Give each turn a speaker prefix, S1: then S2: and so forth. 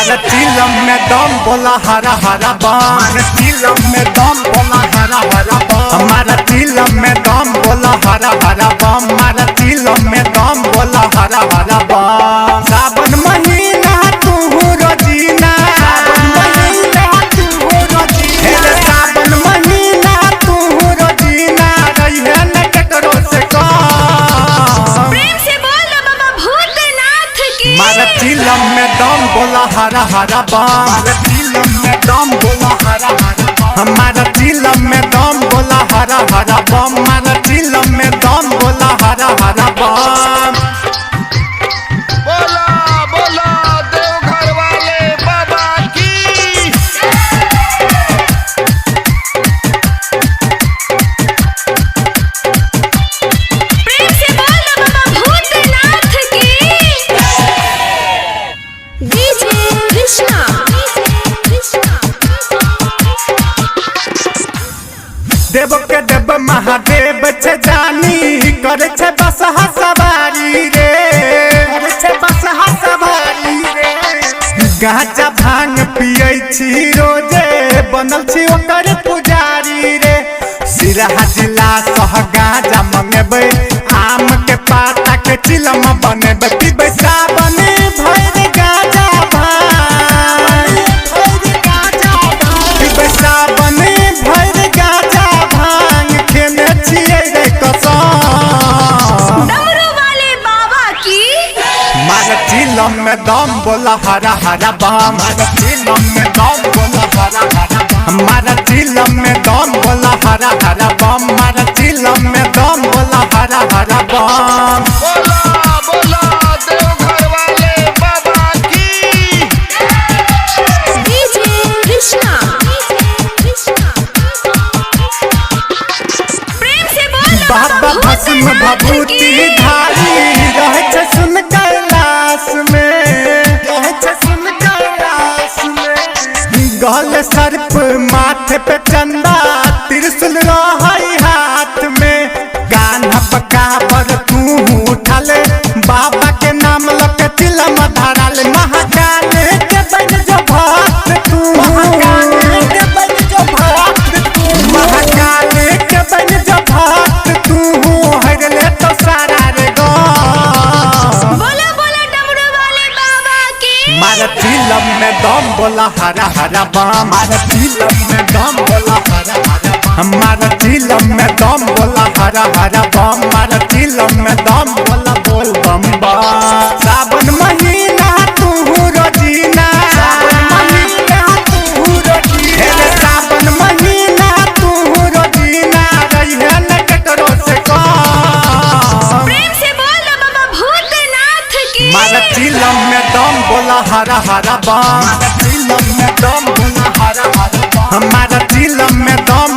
S1: मारा चिलम में दम बोला हरा हरा बम। मारा चिलम में दम बोला हरा हरा बम। मारा चिलम में दम बोला हरा हरा बम। मारा चिलम में दम बोला हरा हरा बम। सावन महीना तू रोजीना, सावन महीना तू रोजीना, सावन महीना तू रोजीना, रहिए न ककरो से कम।
S2: प्रेम से बोल दो बाबा भूतनाथ की।
S1: मारा चिलम में दम बोला हरा हरा बम। मारा चिलम में दम बोला हरा हरा बम। मारा चिलम में दम बोला हरा हरा बम। मारा चिलम में दम बोला हरा हरा बम।
S3: बोला बोला देवघर वाले बाबा की।
S2: प्रेम से बोल दो बाबा भूतनाथ की। डीजे कृष्णा,
S1: देव के देव महादेव छे जानी, करे छे बस सवारी रे, करे छे बस सवारी रे। गांजा भांग पियै छी रोजे, बनल छी ओकर पुजारी रे। सिरहा जिला सह गांजा मंगेबै, आम के पाता के चिलम बनेबै। पीबै सावन भरि गांजा भांग, पीबै सावन भरि गांजा भांग, खेने छियै रे कसम।
S2: डमरू वाले बाबा की।
S1: मारा चिलम में दम बोला हरा हरा बम। मारा चिलम में दम बोला हरा हरा बम। मारा चिलम में दम बोला हरा हरा बम। मारा चिलम में दम बोला हरा हरा बम।
S3: बोला बोला देवघर वाले बाबा की।
S2: डीजे कृष्णा, प्रेम से बोल दो
S1: बाबा
S2: बाबा
S1: भस्म
S2: भूतनाथ
S1: भभूति
S2: की।
S1: धारी रहै छै सुन कैलाश में, रहै छै सुन कैलाश में। गल सर्प माथे पे चंदा, त्रिशूल रहै हाथ में। कान्हा पकाबर तू उठल, बाबा के नाम लके चिलम धराल। महाकाल के बन जो भक्त तू, महाकाल के बन जो भक्त तू, महाकाल के बन जो भक्त तू, हर ले तो सारा रे गम।
S2: बोला बोला डमरू वाले बाबा की।
S1: मारा चिलम में दम बोला हरा हरा बम। मारा चिलम में दम बोला हरा हरा बम। मारा चिलम में दम बोला हरा हरा बम। मारा चिलम में दम बोला बोल बम बम। सावन महीना तू रोजीना, सावन महीना तू रोजीना, सावन महीना तू रोजीना, रहिए न ककरो से कम।
S2: प्रेम से बोल दो बाबा भूतनाथ की।
S1: मारा चिलम में दम बोला हरा हरा बम। मारा चिलम में दम बोला हरा हरा बम। मारा चिलम में दम